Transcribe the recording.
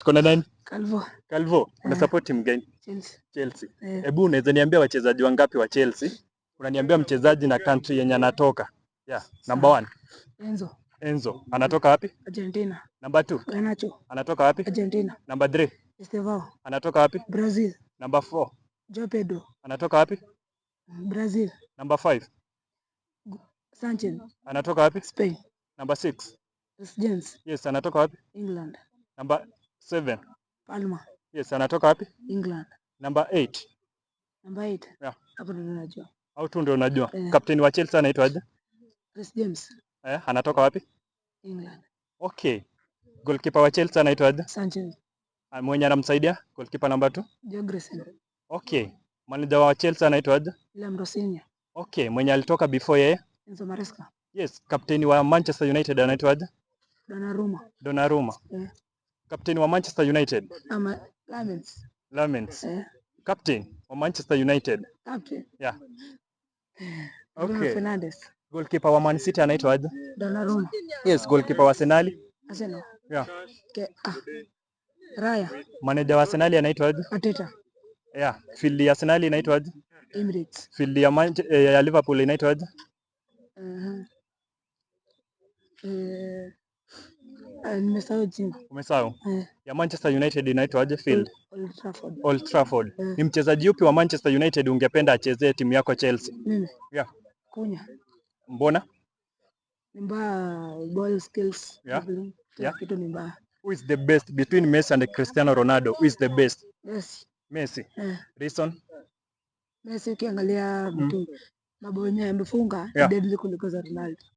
Tuko na nani? Calvo. Calvo, una Eh. support timu gani? Chelsea. Chelsea. Eh. Hebu unaweza niambia wachezaji wangapi wa Chelsea? Unaniambia mchezaji na country yenye anatoka. Yeah, number one. Enzo. Enzo anatoka wapi? Argentina. Number two. Garnacho. Anatoka wapi? Argentina. Number three. Estevao. Anatoka wapi? Brazil. Number four. Joao Pedro. Anatoka wapi? Brazil. Number five. Sanchez. Anatoka wapi? Spain. Number six. James. Yes, anatoka wapi? England. Number seven. Palmer. Yes, anatoka wapi? England. Number eight. Number 8. Yeah. Hapo ndo najua. Au tu ndio unajua. Eh. Captain wa Chelsea anaitwa aje? Reece James. Eh, anatoka wapi? England. Okay. Goalkeeper wa Chelsea anaitwa aje? Sanchez. Ah, mwenye anamsaidia goalkeeper number two? Jorgensen. Okay. Manager wa Chelsea anaitwa aje? Liam Rosenior. Okay, mwenye alitoka before yeye? Enzo Maresca. Yes, captain wa Manchester United anaitwa aje? Donnarumma. Donnarumma. Eh. Captain wa Manchester United? Ama Lammens. Lammens. Eh. Captain wa Manchester United. Captain. Yeah. Bruno Okay. Fernandes. Goalkeeper wa Man City anaitwa aje? Donnarumma. Yes, goalkeeper wa Arsenal. Arsenal. Yeah. Ke, ah. Raya. Manager wa Arsenal anaitwa aje? Arteta. Yeah, field ya Arsenal inaitwa aje? Emirates. Field ya Liverpool inaitwa aje? Eh, nimesahau jina. Umesahau? Eh. Ya Manchester United inaitwa aje field? Old Trafford. Old Trafford. Eh. Ni mchezaji yupi wa Manchester United ungependa achezee timu yako Chelsea? Mimi. Yeah. Cunha. Mbona? Ni mbaya, ball skills. Dribbling. Kila kitu ni mbaya. Who is the best between Messi and Cristiano Ronaldo? Who is the best? Messi. Messi. Eh. Reason? Messi ukiangalia vitu, mabao yenyewe amefunga, deadly kuliko za Ronaldo.